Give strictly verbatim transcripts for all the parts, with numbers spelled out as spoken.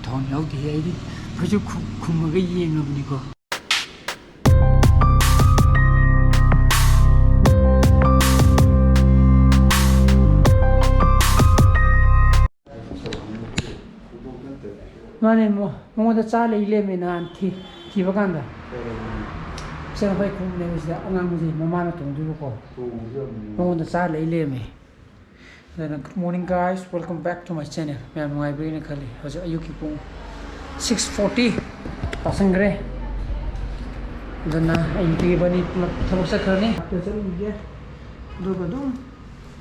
ꯊꯥꯎ ꯌꯥꯎꯗꯦ꯫ ꯑꯩꯗꯤ ꯐꯩꯖꯨꯞ ꯈꯨ-, ꯈꯨꯝꯃꯒ ꯌꯦꯡꯉꯕꯅꯤꯀꯣ꯫ ꯃꯥꯅꯦ, ꯃꯣ-, ꯃꯉꯣꯟꯗ ꯆꯥ ꯂꯩ ꯂꯩꯔꯝꯃꯦ ꯅꯍꯥꯟ ꯊꯤ-, ꯊꯤꯕ ꯀꯥꯟꯗ꯫ ꯆꯦꯟꯅ ꯄꯥꯏ ꯈꯣꯡꯅꯦꯕ ꯁꯤꯗ ꯑꯉꯥꯡꯕꯁꯦ ꯃꯃꯥꯅ ꯇꯣꯡꯗꯣꯏꯕꯀꯣ꯫ ꯃꯉꯣꯟꯗ ꯆꯥ ꯂꯩ ꯂꯩꯔꯝꯃꯦ꯫ ꯑꯗꯨꯅ, good morning guys, welcome back to my channel. ꯃꯌꯥꯝ ꯅꯨꯡꯉꯥꯏꯕꯤꯔꯤꯅ ꯈꯜꯂꯤ꯫ ꯍꯧꯖꯤꯛ ꯑꯌꯨꯛꯀꯤ ꯄꯨꯡ six forty ꯇꯥꯁꯟꯈ꯭ꯔꯦ꯫ ꯑꯗꯨꯅ ꯑꯩ ꯅꯨꯄꯤ ꯏꯕꯥꯅꯤ ꯄꯨꯂꯞ ꯊꯕꯛ ꯆꯠꯈ꯭ꯔꯅꯤ꯫ ꯆꯠꯂꯨꯒꯦ꯫ ꯑꯗꯨꯒ ꯑꯗꯨꯝ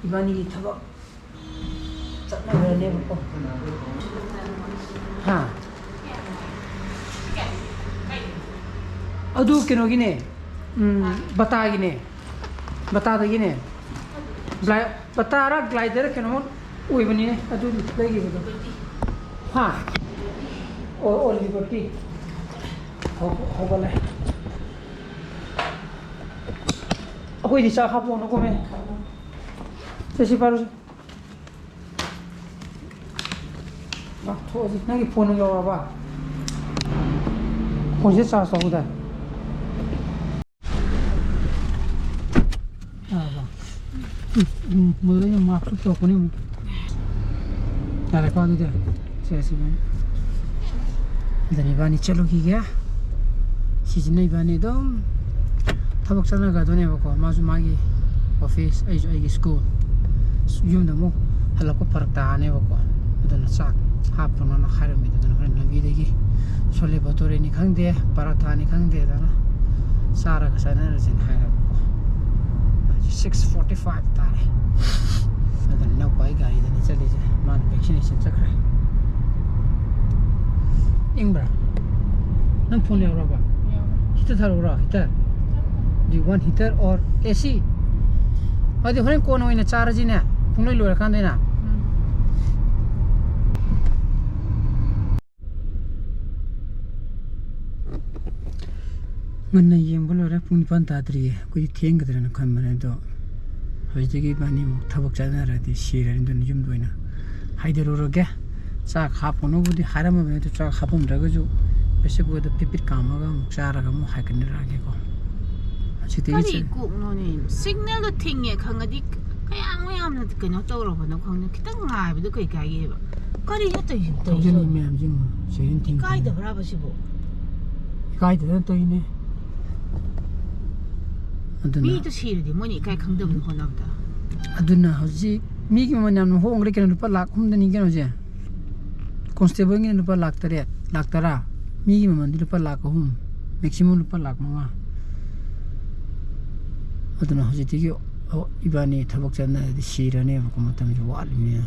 ꯏꯕꯥꯅꯤꯒꯤ ꯊꯕꯛ ꯆꯠꯅꯈ꯭ꯔꯅꯦꯕꯀꯣ꯫ ꯍꯥ? ꯑꯗꯨ ꯀꯩꯅꯣꯒꯤꯅꯦ, ꯎꯝ, ꯕꯇꯥꯒꯤꯅꯦ, ꯕꯇꯥꯗꯒꯤꯅꯦ꯫ ꯕ꯭ꯂꯥꯏ-, ꯕꯇꯥꯔ ꯒ꯭ꯂꯥꯏꯗꯔ ꯀꯩꯅꯣ ꯑꯣꯏꯕꯅꯤꯅꯦ ꯑꯗꯨ ꯂꯩꯈꯤꯕꯗꯣ꯫ ꯍꯥ? ꯑꯣ, ꯑꯣ, ꯂꯤꯕꯔꯇꯤ꯫ ꯍꯧ-, ꯍꯧꯒꯠꯂꯦ꯫ ꯑꯩꯈꯣꯏꯗꯤ ꯆꯥꯛ ꯍꯥꯞꯄꯛꯑꯣꯅ ꯀꯨꯝꯃꯦ꯫ ꯆꯠꯁꯤ ꯄꯥꯔꯨꯁꯤ꯫ ꯂꯥꯛꯊꯣꯛꯑꯁꯤ꯫ ꯅꯪꯒꯤ ꯐꯣꯟ ꯌꯧꯔꯛꯑꯕ? ꯐꯣꯟꯁꯦ ꯆꯥꯔꯖ ꯇꯧꯍꯧꯗꯥꯏ? ꯌꯥꯔꯕ? ꯎꯝ, ꯎꯝ, ꯃꯗꯨꯗ ꯑꯩꯅ ꯃꯥꯛꯁ ꯇꯧꯔꯛꯄꯅꯦ ꯑꯃꯨꯛ꯫ ꯌꯥꯔꯦꯀꯣ ꯑꯗꯨꯗꯤ? ꯁꯦ, ꯁꯤ ꯏꯕꯥꯅꯤ꯫ ꯑꯗꯨꯅ ꯏꯕꯥꯅꯤ ꯆꯠꯂꯨꯈꯤꯒꯦ꯫ ꯁꯤꯁꯤꯅ ꯏꯕꯥꯅꯤ ꯑꯗꯨꯝ ꯊꯕꯛ ꯆꯠꯅꯒꯗꯣꯏꯅꯦꯕꯀꯣ꯫ ꯃꯥꯁꯨ ꯃꯥꯒꯤ ꯑꯣꯐꯤꯁ, ꯑꯩꯁꯨ ꯑꯩꯒꯤ ꯁ꯭ꯀꯨꯜ꯫ ꯌꯨꯝꯗ ꯑꯃꯨꯛ ꯍꯜꯂꯛꯄ ꯐꯔꯛ ꯇꯥꯔꯅꯦꯕꯀꯣ꯫ ꯑꯗꯨꯅ ꯆꯥꯛ ꯍꯥꯞꯄꯅꯣꯅ ꯍꯥꯏꯔꯝꯃꯤꯗꯣ꯫ ꯑꯗꯨꯅ ꯍꯣꯔꯦꯟ ꯂꯝꯕꯤꯗꯒꯤ ꯁꯣꯂꯦ ꯚꯇꯨꯔꯦꯅꯤ ꯈꯪꯗꯦ, ꯄꯔꯥꯊꯥꯅꯤ ꯈꯪꯗꯦ, ꯑꯗꯨꯅ ꯆꯥꯔꯒ ꯆꯥꯅꯔꯁꯦꯅ ꯍꯥꯏꯔꯕꯀꯣ꯫ ꯍꯧꯖꯤꯛ six forty five ꯇꯥꯔꯦ꯫ ꯑꯗꯨꯅ ꯏꯅꯥꯎꯄꯥꯒꯤ ꯒꯥꯔꯤꯗꯅꯤ ꯆꯠꯂꯤꯁꯦ꯫ ꯃꯥꯅ ꯚꯦꯛꯁꯤꯅꯦꯁꯟ ꯆꯠꯈ꯭ꯔꯦ꯫ ꯏꯪꯕ꯭ꯔꯥ? ꯅꯪ ꯐꯣꯟ ꯌꯥꯎꯔꯕ? ꯌꯥꯎꯔꯦ꯫ ꯍꯤꯇꯔ ꯊꯥꯔꯛꯎꯔꯣ? ꯍꯤꯇꯔ? ꯆꯠꯈ꯭ꯔꯦ꯫ Do you want heater or A C? ꯑꯗꯨꯗꯤ ꯍꯣꯔꯦꯟ ꯀꯣꯟꯅ ꯑꯣꯏꯅ ꯆꯥꯔꯁꯤꯅꯦ, ꯄꯨꯡꯂꯣꯏ ꯂꯣꯏꯔꯀꯥꯟꯗ ꯑꯣꯏꯅ꯫ ꯎꯝ꯫ ꯉꯟꯅ ꯌꯦꯡꯕ ꯂꯣꯏꯔꯦ, ꯄꯨꯡ ꯅꯤꯄꯥꯟ ꯇꯥꯗ꯭ꯔꯤꯌꯦ꯫ ꯑꯩꯈꯣꯏꯗꯤ ꯊꯦꯡꯒꯗ꯭ꯔꯅ ꯈꯟꯕꯅꯦ, ꯑꯗꯣ ꯍꯧꯖꯤꯛꯇꯒꯤ ꯏꯕꯥꯅꯤ ꯑꯃꯨꯛ ꯊꯕꯛ ꯆꯠꯅꯔꯗꯤ ꯁꯤꯔꯅꯤ꯫ ꯑꯗꯨꯅ ꯌꯨꯝꯗ ꯑꯣꯏꯅ ꯍꯥꯏꯗꯔꯨꯔꯒꯦ꯫ ꯆꯥꯛ ꯍꯥꯞꯄꯨꯅꯕꯨꯗꯤ ꯍꯥꯏꯔꯝꯃꯕꯅꯦ, ꯑꯗꯨ ꯆꯥꯛ ꯍꯥꯞꯄꯝꯗ꯭ꯔꯒꯁꯨ ꯄ꯭ꯔꯦꯁꯔ ꯀꯨꯀꯔꯗ ꯄꯤꯠ ꯄꯤꯠ ꯀꯥꯝꯃꯒ ꯑꯃꯨꯛ ꯆꯥꯔꯒ ꯑꯃꯨꯛ ꯍꯥꯏꯒꯠꯅꯔꯛꯑꯒꯦꯀꯣ꯫ ꯁꯤꯗꯒꯤ ꯀꯔꯤ ꯆꯠ- ꯀꯣꯛꯅꯣꯅꯦ? ꯁꯤꯒꯅꯦꯜꯗꯣ ꯊꯤꯡꯉꯦ ꯈꯪꯉꯗꯤ ꯀꯌꯥꯝ ꯌꯥꯝꯅ ꯀꯩꯅꯣ ꯇꯧꯔꯕꯅꯣ ꯈꯪꯗꯦ꯫ ꯈꯤꯇꯪ ꯉꯥꯏꯕꯗꯣ ꯀꯩ ꯀꯥꯏꯒꯦꯕ? ꯀꯔꯤꯅꯣ ꯇꯧꯔꯤꯁꯤꯕꯣ? ꯊꯧꯖꯤꯜꯂꯤ ꯃꯌꯥꯝꯁꯤ ꯌꯦꯡꯉꯣ, ꯁꯤꯗꯅ ꯊꯤꯡ ꯊꯤꯡ꯫ ꯏꯀꯥꯏꯗꯕ꯭ꯔꯕ ꯁꯤꯕꯣ? ꯏꯀꯥꯏꯗꯗꯅ ꯇꯧꯔꯤꯅꯦ꯫ ꯑꯗꯨꯅ ꯃꯤꯗꯣ ꯁꯤꯔꯗꯤ ꯃꯣꯏꯅ ꯏꯀꯥꯏ ꯈꯪꯗꯕꯗꯣ ꯍꯣꯠꯅꯕꯗ꯫ ꯑꯗꯨꯅ ꯍꯧꯖꯤꯛ ꯃꯤꯒꯤ ꯃꯃꯜ ꯌꯥꯝꯅ ꯍꯣꯡꯈ꯭ꯔꯦ ꯀꯩꯅꯣ, ꯂꯨꯄꯥ ꯂꯥꯛ ꯑꯍꯨꯝꯗꯅꯤ ꯀꯩꯅꯣꯁꯦ꯫ ꯀꯣꯟꯁꯇꯦꯕꯜꯒꯤꯅ ꯂꯨꯄꯥ ꯂꯥꯛ ꯇꯔꯦꯠ, ꯂꯥꯛ ꯇꯔꯥ, ꯃꯤꯒꯤ ꯃꯃꯜꯗꯤ ꯂꯨꯄꯥ ꯂꯥꯛ ꯑꯍꯨꯝ, ꯃꯦꯛꯁꯤꯃꯝ ꯂꯨꯄꯥ ꯂꯥꯛ ꯃꯉꯥ꯫ ꯑꯗꯨꯅ ꯍꯧꯖꯤꯛꯇꯤꯒꯤ, ꯑꯣ, ꯏꯕꯥꯅꯤ ꯊꯕꯛ ꯆꯠꯅꯔꯗꯤ ꯁꯤꯔꯅꯦꯕꯀꯣ, ꯃꯇꯝꯁꯨ ꯋꯥꯠꯂꯤꯕꯅꯤꯅ꯫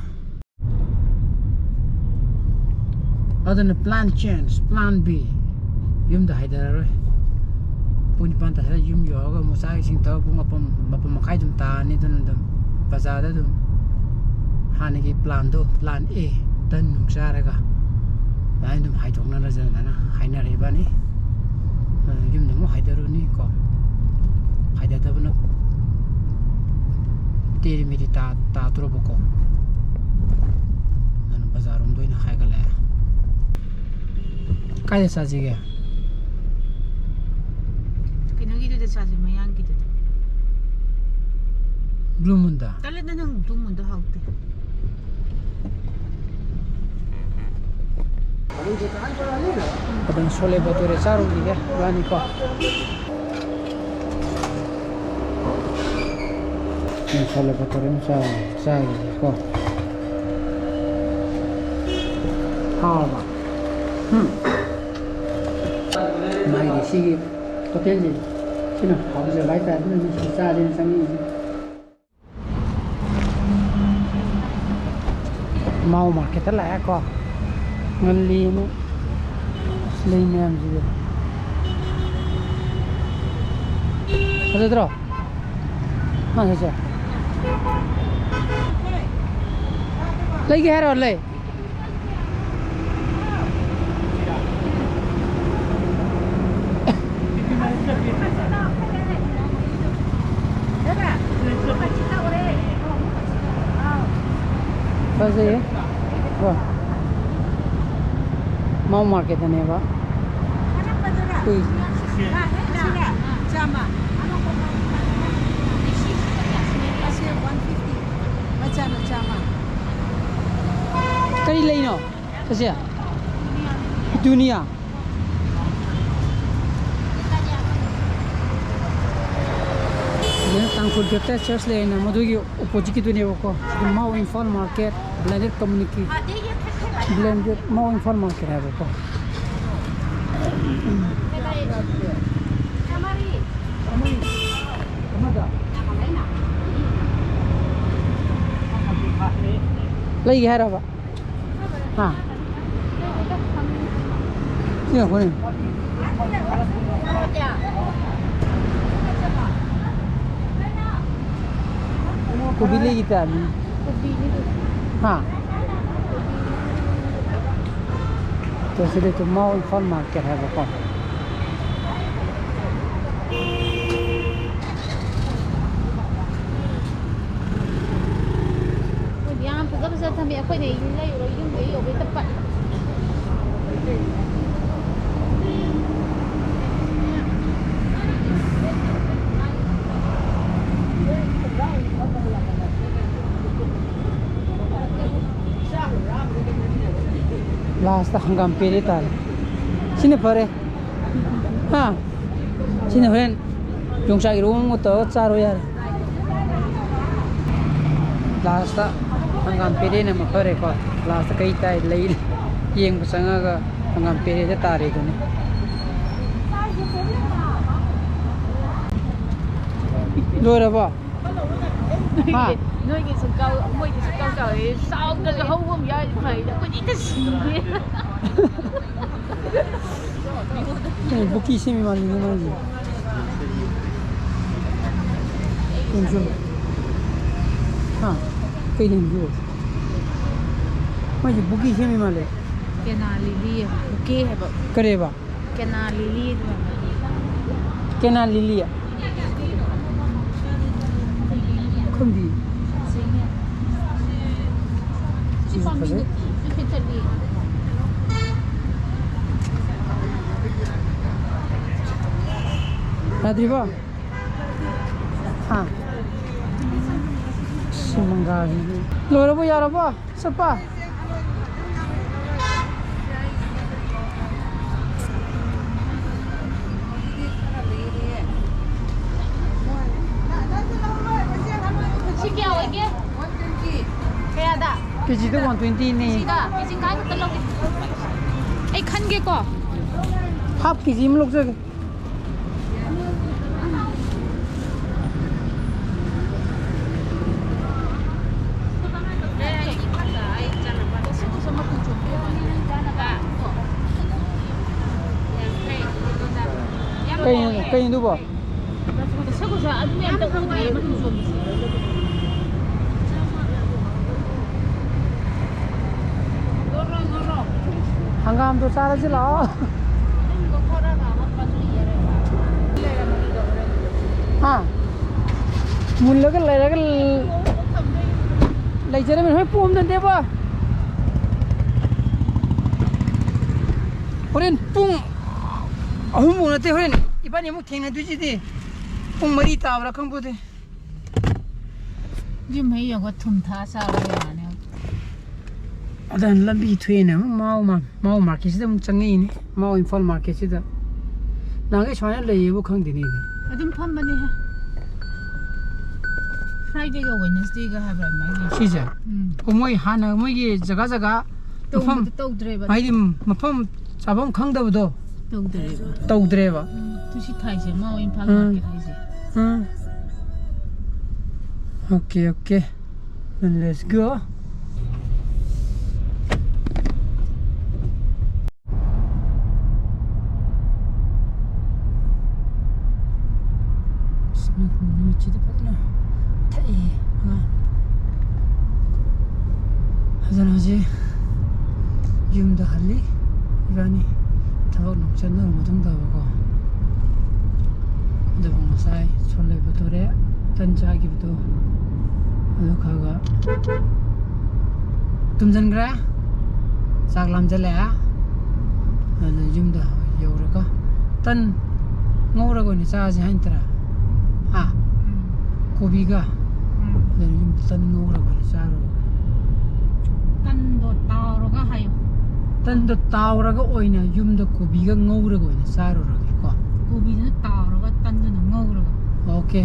ꯑꯗꯨꯅ plan change, plan B꯫ ꯌꯨꯝꯗ ꯍꯥꯏꯗꯔꯔꯣꯏ꯫ ꯄꯨꯡ ꯅꯤꯄꯥꯟ ꯇꯥꯁꯜꯂ ꯌꯨꯝ ꯌꯧꯔꯒ ꯑꯃꯨꯛ ꯆꯥꯛ ꯏꯁꯤꯡ ꯇꯧꯔꯒ ꯄꯨꯡ ꯃꯥꯄꯟ, ꯃꯥꯄꯟ ꯃꯈꯥꯏ ꯑꯗꯨꯝ ꯇꯥꯔꯅꯤ꯫ ꯑꯗꯨꯅ ꯑꯗꯨꯝ ꯕꯖꯥꯔꯗ ꯑꯗꯨꯝ ꯍꯥꯟꯅꯒꯤ plan ꯗꯣ, plan A, ꯇꯟ ꯅꯨꯡ ꯆꯥꯔꯒ ꯑꯗꯨꯃꯥꯏꯅ ꯑꯗꯨꯝ ꯍꯥꯏꯗꯣꯛꯅꯔꯁꯦꯅ ꯑꯗꯨꯃꯥꯏꯅ ꯍꯥꯏꯅꯔꯦ ꯏꯕꯥꯅꯤ꯫ ꯑꯗꯨꯅ ꯌꯨꯝꯗ ꯑꯃꯨꯛ ꯍꯥꯏꯗꯔꯨꯅꯤ ꯀꯣ꯫ ꯍꯥꯏꯗꯗꯕꯅ ꯇꯦꯔꯤ ꯃꯦꯔꯤ ꯇꯥ-, ꯇꯥꯗꯣꯔꯕꯀꯣ꯫ ꯑꯗꯨꯅ ꯕꯖꯥꯔꯔꯣꯝꯗ ꯑꯣꯏꯅ ꯍꯥꯏꯒꯠꯂꯛꯑꯦ꯫ ꯀꯥꯏꯗ ꯆꯥꯁꯤꯒꯦ? ꯀꯩꯅꯣꯒꯤꯗꯨꯗ ꯆꯥꯁꯦ, ꯃꯌꯥꯡꯒꯤꯗꯨꯗ꯫ ꯕ꯭ꯂꯨ ꯃꯨꯟꯗ? ꯇꯜꯂꯦꯗ, ꯅꯪ ꯕ꯭ꯂꯨ ꯃꯨꯟꯗꯣ ꯍꯥꯎꯇꯦ꯫ ꯑꯗꯨꯝ ꯁꯣꯂꯦ ꯕꯇꯣꯔꯦ ꯆꯥꯔꯨꯈꯤꯒꯦ ꯏꯕꯥꯅꯤꯀꯣ꯫ ꯁꯣꯂꯦ ꯕꯇꯣꯔꯦ ꯑꯃ ꯆꯥ-, ꯆꯥꯈꯤꯒꯦꯀꯣ꯫ ꯍꯥꯎꯔꯕ? ꯎꯝ꯫ ꯃꯥꯒꯤ ꯁꯤꯒꯤ ꯍꯣꯇꯦꯜꯁꯦ ꯁꯤꯅ ꯍꯥꯎꯖꯕ ꯍꯥꯏꯇꯥꯔꯦ, ꯑꯗꯨꯅꯅꯤ ꯁꯤ ꯆꯥꯁꯦꯅ ꯆꯪꯉꯛꯏꯁꯦ꯫ ꯃꯥꯎ ꯃꯥꯔꯀꯦꯠꯇ ꯂꯥꯛꯑꯦꯀꯣ꯫ ꯉꯜꯂꯤꯅ ꯂꯩ ꯃꯌꯥꯝꯁꯤꯗꯤ꯫ ꯐꯖꯗ꯭ꯔꯣ? ꯃꯥ ꯁꯤꯁꯦ꯫ ꯂꯩꯒꯦ ꯍꯥꯏꯔꯣ? ꯂꯩ꯫ ꯐꯖꯩꯌꯦ꯫ ꯀꯣ꯫ ꯃꯥꯎ ꯃꯥꯔꯀꯦꯠꯇꯅꯦꯕ꯫ ꯑꯩꯈꯣꯏ ꯆꯥꯝꯃ꯫ ꯑꯁꯤ ꯋꯥꯟ ꯐꯤꯐꯇꯤ꯫ ꯃꯆꯥꯅ ꯆꯥꯝꯃ꯫ ꯀꯔꯤ ꯂꯩꯅꯣ ꯑꯁꯦ? ꯄꯤꯇꯨꯅꯤꯌꯥ꯫ ꯁꯤꯗꯅ ꯇꯥꯡꯈꯨꯜ ꯕꯦꯞꯇꯥꯏꯁ ꯆꯔꯆ ꯂꯩꯔꯦꯅ, ꯃꯗꯨꯒꯤ ꯑꯣꯄꯣꯖꯤꯠꯀꯤꯗꯨꯅꯦꯕꯀꯣ꯫ ꯁꯤꯗ ꯃꯥꯎ ꯏꯝꯐꯥꯜ ꯃꯥꯔꯀꯦꯠ, ꯕ꯭ꯂꯦꯟꯗꯦꯠ ꯀꯝꯃꯨꯅꯤꯇꯤ, ꯕ꯭ꯂꯦꯟꯗꯦꯠ ꯃꯥꯎ ꯏꯝꯐꯥꯜ ꯃꯥꯔꯀꯦꯠ ꯍꯥꯏꯕꯀꯣ꯫ ꯂꯩꯒꯦ ꯍꯥꯏꯔꯕ? ꯍꯥ? ꯁꯤ ꯉꯥꯏꯈꯣꯅꯦ꯫ ꯀꯣꯕꯤ ꯂꯩꯒꯦ ꯇꯥꯅꯤ꯫ ꯍꯥ? ꯇꯣ ꯁꯤꯗ ꯇꯨ ꯃꯥꯎ ꯏꯝꯐꯥꯜ ꯃꯥꯔꯀꯦꯠ ꯍꯥꯏꯕꯀꯣ꯫ ꯃꯣꯏꯗꯤ ꯌꯥꯝ ꯐꯖ ꯐꯖ ꯊꯝꯃꯦ꯫ ꯑꯩꯈꯣꯏꯅ ꯂꯩꯔꯨꯔ ꯌꯨꯝꯗ ꯌꯧꯕꯩ ꯇꯞꯄ꯫ ꯂꯥꯁꯇ ꯍꯪꯒꯥꯝ ꯄꯦꯔꯦ ꯇꯥꯔꯦ꯫ ꯁꯤꯅ ꯐꯔꯦ꯫ ꯍꯥ? ꯁꯤꯅ ꯍꯣꯔꯦꯟ ꯌꯣꯡꯆꯥꯛ ꯏꯔꯣꯝꯕ ꯇꯧꯔꯒ ꯆꯥꯔꯣ ꯌꯥꯔꯦ꯫ ꯂꯥꯁꯇ ꯍꯪꯒꯥꯝ ꯄꯦꯔꯦꯅ ꯑꯃ ꯐꯔꯦꯀꯣ꯫ ꯂꯥꯁꯇ ꯀꯩ ꯇꯥꯏ? ꯂꯩ ꯌꯦꯡꯕ ꯆꯪꯉꯒ ꯍꯪꯒꯥꯝ ꯄꯦꯔꯦꯗ ꯇꯥꯔꯦꯗꯨꯅꯤ꯫ ꯂꯣꯏꯔꯕꯣ? ꯍꯥ? ꯅꯣꯏꯒꯤ ꯁꯨꯛ ꯆꯥꯎ-, ꯃꯣꯏꯒꯤ ꯁꯨꯛ ꯆꯥꯎ ꯆꯥꯎꯋꯦ꯫ ꯆꯥꯎꯗ꯭ꯔꯁꯨ ꯍꯧꯕ ꯑꯃ ꯌꯥꯎꯔꯗꯤ ꯐꯩ꯫ ꯑꯩꯈꯣꯏꯗꯤ ꯍꯦꯛꯇ ꯁꯤꯔꯦ꯫ ꯑꯦ, ꯕꯨꯀꯤ ꯁꯦꯝꯃꯤ ꯃꯥꯜꯂꯤꯅꯦ ꯃꯥꯏꯁꯦ꯫ ꯌꯦꯡꯁꯤ꯫ ꯍꯥ? ꯀꯩꯅꯣ ꯁꯤꯕꯣ? ꯃꯥꯏꯁꯦ ꯕꯨꯀꯤ ꯁꯦꯝꯃꯤ ꯃꯥꯜꯂꯦ꯫ ꯀꯦꯅꯥ ꯂꯤꯂꯤ ꯕꯨꯀꯦ ꯍꯥꯏꯕ꯫ ꯀꯔꯤꯕ? ꯀꯦꯅꯥ ꯂꯤꯂꯤ ꯑꯗꯨ ꯍꯥꯏꯕ꯫ ꯀꯦꯅꯥ ꯂꯤꯂꯤ? ꯈꯪꯗꯦ꯫ ꯁꯤ ꯁꯤꯁꯨ ꯄꯥꯝꯕꯤ ꯐꯖꯩ꯫ ꯅꯠꯇꯦ, ꯁꯤ ꯐꯖꯅꯤ꯫ ꯌꯥꯗ꯭ꯔꯤꯕꯣ? ꯍꯥ? ꯁꯤ ꯃꯪꯒꯥꯁꯤꯗꯤ꯫ ꯂꯣꯏꯔꯕꯣ? ꯌꯥꯔꯕꯣ? ꯆꯠꯄ? ꯁꯤ ꯀꯌꯥ ꯑꯣꯏꯒꯦ? ꯀꯌꯥꯗ? ꯀꯦꯖꯤꯗ ꯋꯥꯟ ꯇ꯭ꯋꯦꯟꯇꯤꯅꯦ꯫ ꯀꯦꯖꯤꯗ? ꯀꯦꯖꯤ ꯀꯥꯏ ꯈꯛꯇ ꯂꯧꯒꯦ? ꯑꯩ ꯈꯟꯒꯦꯀꯣ꯫ ꯍꯥꯐ ꯀꯦꯖꯤ ꯑꯃ ꯂꯧꯖꯒꯦ꯫ ꯀꯩꯅꯣ, ꯀꯩꯅꯣ ꯑꯗꯨꯕꯣ? ꯍꯪꯒꯥꯝꯗꯣ ꯆꯥꯔꯁꯤ ꯂꯥꯛꯑꯣ꯫ ꯍꯥ? ꯃꯨꯜꯂꯒ ꯂꯩꯔꯒ ꯂꯩꯖꯔꯝꯃꯤ꯫ ꯍꯣꯏ, ꯄꯣꯝꯗꯅꯦꯕ꯫ ꯍꯣꯔꯦꯟ ꯄꯨꯡ ꯑꯍꯨꯝꯃꯨꯛ ꯅꯠꯇꯦ, ꯍꯣꯔꯦꯟ ꯏꯕꯥꯅꯤ ꯑꯃꯨꯛ ꯊꯦꯡꯅꯗꯣꯏꯁꯤꯗꯤ꯫ ꯄꯨꯡ ꯃꯔꯤ ꯇꯥꯕ꯭ꯔꯥ ꯈꯪꯄꯣꯠꯇꯦ꯫ ꯌꯨꯝ ꯍꯦꯛ ꯌꯧꯕ ꯊꯨꯝ ꯊꯥꯛꯑ ꯆꯥꯕ ꯌꯥꯔꯅꯤ꯫ ꯑꯗ ꯂꯝꯕꯤ ꯊꯣꯛꯑꯦꯅꯦ, ꯑꯃꯨꯛ ꯃꯥꯎ ꯃꯥ-, ꯃꯥꯎ ꯃꯥꯔꯀꯦꯠꯁꯤꯗ ꯑꯃꯨꯛ ꯆꯪꯉꯛꯏꯅꯦ꯫ ꯃꯥꯎ ꯏꯝꯐꯥꯜ ꯃꯥꯔꯀꯦꯠꯁꯤꯗ꯫ ꯅꯍꯥꯟꯈꯩ ꯁꯨꯃꯥꯏꯅ ꯂꯩꯌꯦꯕꯨ ꯈꯪꯗꯦꯅꯦ ꯑꯩꯗꯤ꯫ ꯑꯗꯨꯝ ꯐꯝꯕꯅꯦꯍꯦ꯫ ꯐ꯭ꯔꯥꯏꯗꯦꯒ ꯋꯦꯅꯁꯗꯦꯒ ꯍꯥꯏꯕ꯭ꯔꯥ ꯑꯗꯨꯃꯥꯏꯅ ꯂꯩ꯫ ꯁꯤꯁꯦ? ꯎꯝ꯫ ꯑꯣ, ꯃꯣꯏ ꯍꯥꯟꯅ ꯃꯣꯏꯒꯤ ꯖꯒꯥ ꯖꯒꯥ ꯃꯐꯝ ꯇꯧꯕꯗꯣ ꯇꯧꯗ꯭ꯔꯦꯕ꯫ ꯍꯥꯏꯗꯤ ꯃꯐꯝ ꯆꯥꯐꯝ ꯈꯪꯗꯕꯗꯣ ꯇꯧꯗ꯭ꯔꯦꯕ꯫ ꯇꯧꯗ꯭ꯔꯦꯕ꯫ ꯎꯝ, ꯇꯨ ꯁꯤ ꯊꯥꯏꯁꯦ ꯃꯥꯎ ꯏꯝꯐꯥꯜ ꯎꯝ꯫ ꯃꯥꯔꯀꯦꯠ ꯍꯥꯏꯁꯦ꯫ Um. Okay, okay. Then let's go. ꯑꯁ, ꯅꯨꯃꯤꯠꯁꯤꯗꯤ ꯐꯖꯅ ꯊꯛꯏꯍꯦ ꯑꯉꯥꯡ꯫ ꯑꯗꯨꯅ ꯍꯧꯖꯤꯛ ꯌꯨꯝꯗ ꯍꯜꯂꯤ꯫ ꯏꯕꯥꯅꯤ ꯊꯕꯛ ꯅꯨꯡ ꯆꯠꯅꯔꯨ ꯃꯇꯨꯡꯗꯕꯀꯣ꯫ ꯑꯗꯨꯕꯨ ꯉꯁꯥꯏ ꯁꯣꯝ ꯂꯩꯕ ꯇꯣꯔꯦ ꯇꯟ ꯆꯥꯈꯤꯕꯗꯣ ꯑꯗꯨ ꯈꯔ ꯈꯔ ꯇꯨꯝꯁꯤꯟꯈ꯭ꯔꯦ꯫ ꯆꯥꯛ ꯂꯥꯝꯁꯤꯜꯂꯛꯑꯦ꯫ ꯑꯗꯨꯅ ꯌꯨꯝꯗ ꯌꯧꯔꯒ ꯇꯟ ꯉꯧꯔꯒ ꯑꯣꯏꯅ ꯆꯥꯁꯦ ꯍꯥꯏ ꯅꯠꯇ꯭ꯔꯥ? ꯍꯥ? ꯎꯝ꯫ ꯀꯣꯕꯤꯒ? ꯎꯝ꯫ ꯑꯗꯨꯅ ꯌꯨꯝꯗ ꯇꯟ ꯉꯧꯔꯒ ꯑꯣꯏꯅ ꯆꯥꯔꯨꯔꯒꯦ꯫ ꯇꯟꯗꯣ ꯇꯥꯎꯔꯒ ꯍꯥꯏꯌꯣ꯫ ꯇꯟꯗꯣ ꯇꯥꯎꯔꯒ ꯑꯣꯏꯅ ꯌꯨꯝꯗ ꯀꯣꯕꯤꯒ ꯉꯧꯔꯒ ꯑꯣꯏꯅ ꯆꯥꯔꯨꯔꯒꯦꯀꯣ꯫ ꯀꯣꯕꯤꯗꯨꯅ ꯇꯥꯎꯔꯒ ꯇꯟꯗꯨꯅ ꯉꯧꯔꯒ꯫ ꯑꯣꯀꯦ꯫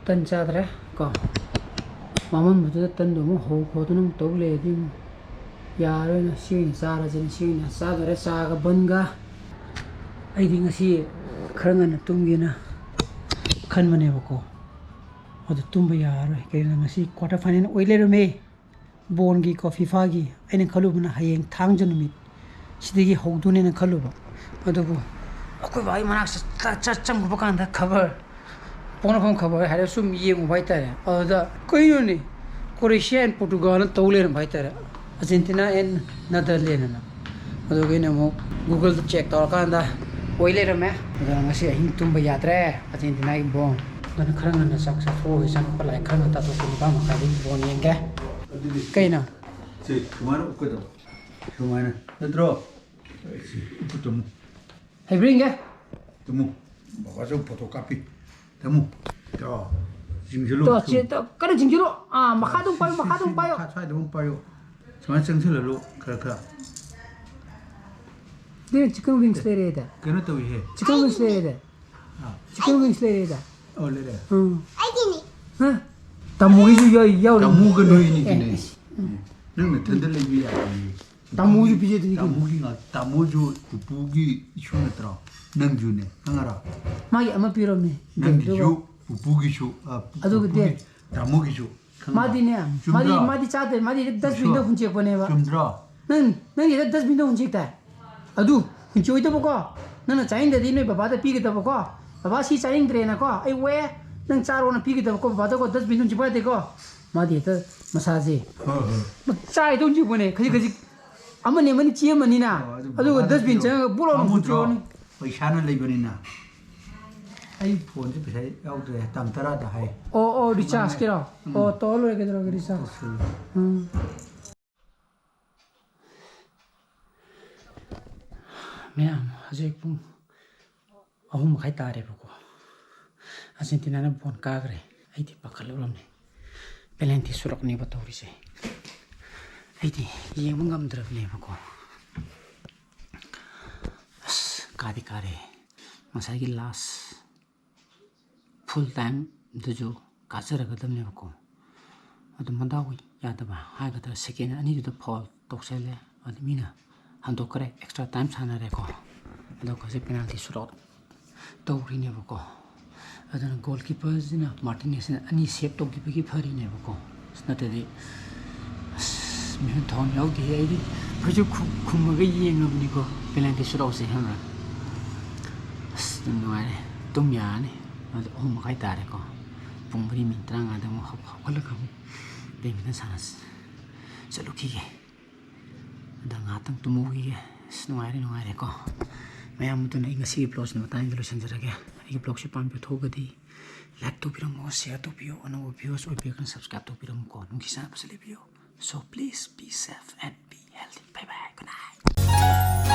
ꯇꯟ ꯆꯥꯗ꯭ꯔꯦ ꯀꯣ꯫ ꯃꯃꯟꯕꯗꯨꯗ ꯇꯟꯗꯣ ꯑꯃꯨꯛ ꯍꯧ ꯈꯣꯠꯇꯅ ꯑꯃꯨꯛ ꯇꯧ ꯂꯩꯔꯗꯤ ꯑꯃꯨꯛ ꯌꯥꯔꯣꯏꯅ ꯁꯤ ꯑꯣꯏꯅ ꯆꯥꯔꯁꯤꯅ ꯁꯤ ꯑꯣꯏꯅ ꯆꯥꯗꯣꯔꯦ ꯆꯥꯒ ꯕꯟꯒ꯫ ꯑꯩꯗꯤ ꯉꯁꯤ ꯈꯔ ꯉꯟꯅ ꯇꯨꯝꯒꯦꯅ ꯈꯟꯕꯅꯦꯕꯀꯣ꯫ ꯑꯗꯨ ꯇꯨꯝꯕ ꯌꯥꯔꯔꯣꯏ꯫ ꯀꯩꯒꯤꯅꯣ ꯉꯁꯤ quarter final ꯑꯣꯏ ꯂꯩꯔꯝꯃꯦ꯫ ꯕꯣꯟꯒꯤꯀꯣ, ꯐꯤꯐꯥꯒꯤ꯫ ꯑꯩꯅ ꯈꯜꯂꯨꯕꯅ ꯍꯌꯦꯡ ꯊꯥꯡꯖ ꯅꯨꯃꯤꯠ ꯁꯤꯗꯒꯤ ꯍꯧꯗꯣꯏꯅꯦꯅ ꯈꯜꯂꯨꯕ꯫ ꯑꯗꯨꯕꯨ ꯑꯩꯈꯣꯏ ꯕꯥꯒꯤ ꯃꯅꯥꯛ ꯆꯠ-, ꯆꯠ-, ꯆꯪꯉꯨꯕ ꯀꯥꯟꯗ ꯈꯕꯔ, ꯄꯣꯛꯅꯐꯝ ꯈꯕꯔ ꯍꯥꯏꯔ ꯁꯨꯝ ꯌꯦꯡꯉꯨꯕ ꯍꯥꯏꯇꯥꯔꯦ꯫ ꯑꯗꯨꯗ ꯀꯩꯅꯣꯅꯦ, Croatia and Portugal ꯅ ꯇꯧ ꯂꯩꯔꯝꯕ ꯍꯥꯏꯇꯥꯔꯦ, Argentina and Netherlands ꯑꯅ꯫ ꯑꯗꯨꯒꯤ ꯑꯩꯅ ꯑꯃꯨꯛ Google ꯗ check ꯇꯧꯔꯀꯥꯟꯗ ꯑꯣꯏ ꯂꯩꯔꯝꯃꯦ꯫ ꯑꯗꯨꯅ ꯉꯁꯤ ꯑꯍꯤꯡ ꯇꯨꯝꯕ ꯌꯥꯗ꯭ꯔꯦ, Argentina ꯒꯤ ꯕꯣꯟ꯫ ꯑꯗꯨꯅ ꯈꯔ ꯉꯟꯅ ꯆꯥꯛ ꯆꯥꯊꯣꯛꯑꯒ ꯏꯆꯥꯅꯨꯄꯥ ꯂꯥꯏꯔꯤꯛ ꯈꯔ ꯉꯟꯅ ꯇꯥꯛꯊꯣꯛꯄ ꯅꯤꯄꯥꯟ ꯃꯈꯥꯏꯗꯒꯤ ꯕꯣꯟ ꯌꯦꯡꯒꯦ꯫ ꯑꯗꯨꯗꯤ ꯀꯩꯅꯣ? ꯁꯤ ꯁꯨꯃꯥꯏꯅ ꯎꯞꯀꯗꯕ꯫ ꯁꯨꯃꯥꯏꯅ꯫ ꯅꯠꯇ꯭ꯔꯣ? ꯁꯤ ꯎꯞꯄ ꯇꯨꯝꯃꯨ꯫ ꯍꯩꯕ꯭ꯔꯥ ꯌꯦꯡꯒꯦ? ꯇꯨꯝꯃꯨ꯫ ꯕꯕꯥꯁꯨ ꯐꯣꯇꯣ ꯀꯥꯞꯄꯤ꯫ ꯇꯨꯝꯃꯨ꯫ ꯇꯣ꯫ ꯆꯤꯡꯁꯤꯜꯂꯨ꯫ ꯇꯣ, ꯁꯤ, ꯇꯣ, ꯀꯟꯅ ꯆꯤꯡꯁꯤꯜꯂꯨ꯫ ꯑꯥ, ꯃꯈꯥꯗ ꯑꯃꯨꯛ ꯄꯥꯏꯌꯨ, ꯁꯤ, ꯃꯈꯥꯗ ꯁꯤ, ꯑꯃꯨꯛ ꯄꯥꯏꯌꯨ꯫ ꯃꯈꯥ ꯁ꯭ꯋꯥꯏꯗ ꯑꯃꯨꯛ ꯄꯥꯏꯌꯨ꯫ ꯁꯨꯃꯥꯏꯅ ꯆꯪꯁꯤꯜꯍꯜꯂꯨ ꯈꯔ ꯈꯔ꯫ ꯑꯗꯨꯅ chicken wings ꯂꯩꯔꯦꯗ꯫ ꯀꯩꯅꯣ ꯇꯧꯏꯍꯦ꯫ Chicken wings ꯂꯩꯔꯦꯗ꯫ ꯑꯥ꯫ Chicken wings ꯂꯩꯔꯦꯗ꯫ ꯑꯣ, ꯂꯩꯔꯦ꯫ ꯎꯝ꯫ ꯍꯥ? ꯇꯥꯃꯣꯒꯤꯁꯨ ꯌꯥꯎ-, ꯌꯥꯎꯔꯤ꯫ ꯇꯥꯃꯣꯒ ꯅꯣꯏꯅꯤ ꯑꯦ, ꯀꯩꯅꯣ꯫ ꯑꯦ, ꯎꯝ꯫ ꯅꯪ ꯅꯊꯟꯗ ꯂꯩꯕ ꯌꯥꯔꯣꯏꯌꯦ꯫ ꯇꯥꯃꯣꯁꯨ ꯄꯤꯖꯗꯣꯏꯅꯤ ꯀꯩꯅꯣ꯫ ꯇꯥꯃꯣꯒꯤ ꯉꯥꯛ-, ꯇꯥꯃꯣꯁꯨ ꯄꯨꯄꯨꯒꯤ ꯏꯁꯨ ꯅꯠꯇ꯭ꯔꯣ? ꯅꯪꯁꯨꯅꯦ, ꯈꯪꯉꯔꯣ? ꯃꯥꯒꯤ ꯑꯃ ꯄꯤꯔꯝꯃꯦ꯫ ꯅꯪꯒꯤꯁꯨ, ꯑꯗꯨꯒ ꯄꯨꯄꯨꯒꯤꯁꯨ, ꯑ, ꯄꯨ-, ꯑꯗꯨꯒ ꯄꯨꯄꯨꯒꯤ, ꯗꯦ-, ꯇꯥꯃꯣꯒꯤꯁꯨ, ꯈꯪꯉꯕ? ꯃꯥꯗꯤꯅꯦ, ꯆꯨꯝꯗ꯭ꯔꯣ? ꯃꯥꯗꯤ, ꯃꯥꯗꯤ ꯆꯥꯗꯦ, ꯃꯥꯗꯤ dustbin ꯗ ꯏꯁꯣꯔ, ꯍꯨꯟꯆꯦꯛꯄꯅꯦꯕ꯫ ꯆꯨꯝꯗ꯭ꯔꯣ? ꯅꯪ, ꯅꯪꯒꯤꯗ dustbin ꯗ ꯍꯨꯟꯆꯦꯛ ꯇꯥꯏ꯫ ꯑꯗꯨ ꯍꯨꯟꯆꯦꯛꯑꯣꯏꯗꯕꯀꯣ, ꯅꯪꯅ ꯆꯥꯅꯤꯡꯗ꯭ꯔꯗꯤ ꯅꯣꯏ ꯕꯕꯥꯗ ꯄꯤꯒꯗꯕꯀꯣ, "ꯕꯕꯥ, ꯁꯤ ꯆꯥꯅꯤꯡꯗ꯭ꯔꯦꯅꯀꯣ, ꯑꯩ ꯋꯥꯏ, ꯅꯪ ꯆꯥꯔꯣꯅ" ꯄꯤꯒꯗꯕꯀꯣ, ꯕꯕꯥꯗꯀꯣ, dustbin ꯗ ꯍꯨꯟꯆꯦꯛꯄ ꯌꯥꯗꯦꯀꯣ꯫ ꯃꯥꯗꯤ ꯍꯦꯛꯇ ꯃꯁꯥꯁꯦ ꯍꯣꯏ, ꯍꯣꯏ꯫ ꯆꯥꯏꯗꯧ ꯍꯨꯟꯆꯦꯛꯄꯅꯦ, ꯈꯖꯤꯛ ꯈꯖꯤꯛ꯫ ꯑꯃꯅꯤ ꯑꯃꯅꯤ ꯆꯦ ꯑꯃꯅꯤꯅ꯫ ꯑꯣ, ꯑꯗꯨ ꯑꯗꯨꯒ ꯕꯕꯥꯗ dustbin ꯄꯤꯌꯣ꯫ ꯆꯪꯉꯒ ꯕꯣꯔꯣ ꯑꯃꯨꯛ ꯄꯥꯝꯃꯨꯗ꯭ꯔꯣ? ꯍꯨꯟꯆꯦꯛꯑꯅꯤ꯫ ꯄꯩꯁꯥꯅ ꯂꯩꯕꯅꯤꯅ꯫ ꯑꯩ ꯐꯣꯟꯁꯦ ꯄꯩꯁꯥ ꯌꯥꯎꯗ꯭ꯔꯦ, ꯇꯥꯡ ꯇꯔꯥꯗ ꯍꯥꯏ꯫ ꯑꯣ ꯑꯣ ꯔꯤꯆꯥꯔꯖꯀꯤꯔꯣ? ꯑꯣ ꯇꯧꯔ ꯂꯣꯏꯔꯦ, ꯀꯩꯗꯧꯔꯒꯦ ꯔꯤꯆꯥꯔꯖ? ꯎꯝ꯫ ꯃꯌꯥꯝ ꯍꯧꯖꯤꯛ ꯄꯨꯡ ꯑꯍꯨꯝ ꯃꯈꯥꯏ ꯇꯥꯔꯦꯕꯀꯣ꯫ ꯑꯥꯔꯖꯦꯟꯇꯤꯅꯥꯅ ꯕꯣꯜ ꯀꯥꯈ꯭ꯔꯦ꯫ ꯑꯩꯗꯤ ꯄꯥꯈꯠꯂꯨꯔꯕꯅꯦ, ꯄꯦꯅꯥꯜꯇꯤ ꯁꯨꯔꯛꯅꯦꯕ ꯇꯧꯔꯤꯁꯦ꯫ ꯑꯩꯗꯤ ꯌꯦꯡꯕ ꯉꯝꯗ꯭ꯔꯕꯅꯦꯕꯀꯣ꯫ ꯑꯁ, ꯀꯥꯗꯤ ꯀꯥꯔꯦ꯫ ꯉꯁꯥꯏꯒꯤ ꯂꯥꯁ ꯐꯨꯜ ꯇꯥꯏꯝꯗꯨꯁꯨ ꯀꯥꯖꯔꯒꯗꯕꯅꯦꯕꯀꯣ꯫ ꯑꯗꯨ ꯃꯗꯥꯎ ꯌꯥꯗꯕ ꯍꯥꯏꯒꯗ꯭ꯔꯥ, ꯁꯦꯀꯦꯟ ꯑꯅꯤꯗꯨꯗ ꯐꯥꯎꯜ ꯇꯧꯁꯜꯂꯦ꯫ ꯑꯗꯨ ꯃꯤꯅ ꯍꯟꯗꯣꯛꯈ꯭ꯔꯦ, ꯑꯦꯛꯁꯇ꯭ꯔꯥ ꯇꯥꯏꯝ ꯁꯥꯟꯅꯔꯦꯀꯣ꯫ ꯑꯗꯨꯒ ꯍꯧꯖꯤꯛ ꯄꯦꯅꯥꯜꯇꯤ ꯁꯨꯠ ꯑꯥꯎꯠ ꯇꯧꯔꯤꯅꯦꯕꯀꯣ꯫ ꯑꯗꯨꯅ ꯒꯣꯜ ꯀꯤꯄꯔꯁꯤꯅ ꯃꯥꯔꯇꯤꯅꯦꯁꯁꯤꯅ ꯑꯅꯤ ꯁꯦꯞ ꯇꯧꯈꯤꯕꯒꯤ ꯐꯔꯤꯅꯦꯕꯀꯣ꯫ ꯑꯁ, ꯅꯠꯇ꯭ꯔꯗꯤ ꯑꯁ, ꯃꯤꯍꯨꯟ ꯊꯥꯎꯟ ꯌꯥꯎꯗꯦꯍꯦ꯫ ꯑꯩꯗꯤ ꯐꯩꯖꯨꯞ ꯈꯨ-, ꯈꯨꯝꯃꯒ ꯌꯦꯡꯉꯕꯅꯤꯀꯣ ꯄꯦꯅꯥꯜꯇꯤ ꯁꯨꯠ ꯑꯥꯎꯠꯁꯦ, ꯈꯪꯕ꯭ꯔꯥ? ꯑꯁ, ꯑꯗꯨꯝ ꯅꯨꯡꯉꯥꯏꯔꯦ, ꯇꯨꯝ ꯌꯥꯔꯅꯤ꯫ ꯑꯗꯨ ꯑꯍꯨꯝ ꯃꯈꯥꯏ ꯇꯥꯔꯦꯀꯣ꯫ ꯄꯨꯡ ꯃꯔꯤ ꯃꯤꯅꯤꯠ ꯇꯔꯥꯃꯉꯥꯗ ꯑꯃꯨꯛ ꯍꯧ-, ꯍꯧꯒꯠꯂꯒ ꯑꯃꯨꯛ ꯕꯦꯗꯃꯤꯟꯇꯟ ꯁꯥꯟꯅ ꯆꯠꯂꯨꯈꯤꯒꯦ꯫ ꯑꯗ ꯉꯥꯏꯍꯥꯛꯇꯪ ꯇꯨꯝꯍꯧꯈꯤꯒꯦ꯫ ꯑꯁ, ꯅꯨꯡꯉꯥꯏꯔꯦ, ꯅꯨꯡꯉꯥꯏꯔꯦꯀꯣ꯫ ꯃꯌꯥꯝ ꯑꯗꯨꯅ ꯑꯩ ꯉꯁꯤꯒꯤ ꯕ꯭ꯂꯣꯒꯁꯤꯅ ꯃꯇꯥꯡꯗ ꯂꯣꯏꯁꯤꯟꯖꯔꯒꯦ꯫ ꯑꯩꯒꯤ ꯕ꯭ꯂꯣꯒꯁꯤ ꯄꯥꯝꯕꯤꯕ ꯊꯣꯛꯑꯒꯗꯤ ꯂꯥꯏꯛ ꯇꯧꯕꯤꯔꯝꯃꯣ, ꯁꯤꯌꯔ ꯇꯧꯕꯤꯌꯣ, ꯑꯅꯧꯕ ꯚ꯭ꯌꯨꯋꯔꯁ ꯑꯣꯏꯕꯤꯔꯒꯅ ꯁꯕꯁꯀ꯭ꯔꯥꯏꯕ ꯇꯧꯕꯤꯔꯝꯃꯨꯀꯣ, ꯅꯨꯡꯒꯤ ꯆꯥꯟꯅꯕꯁꯨ ꯂꯩꯕꯤꯌꯣ꯫ So please be safe and be healthy. Bye bye. Good night.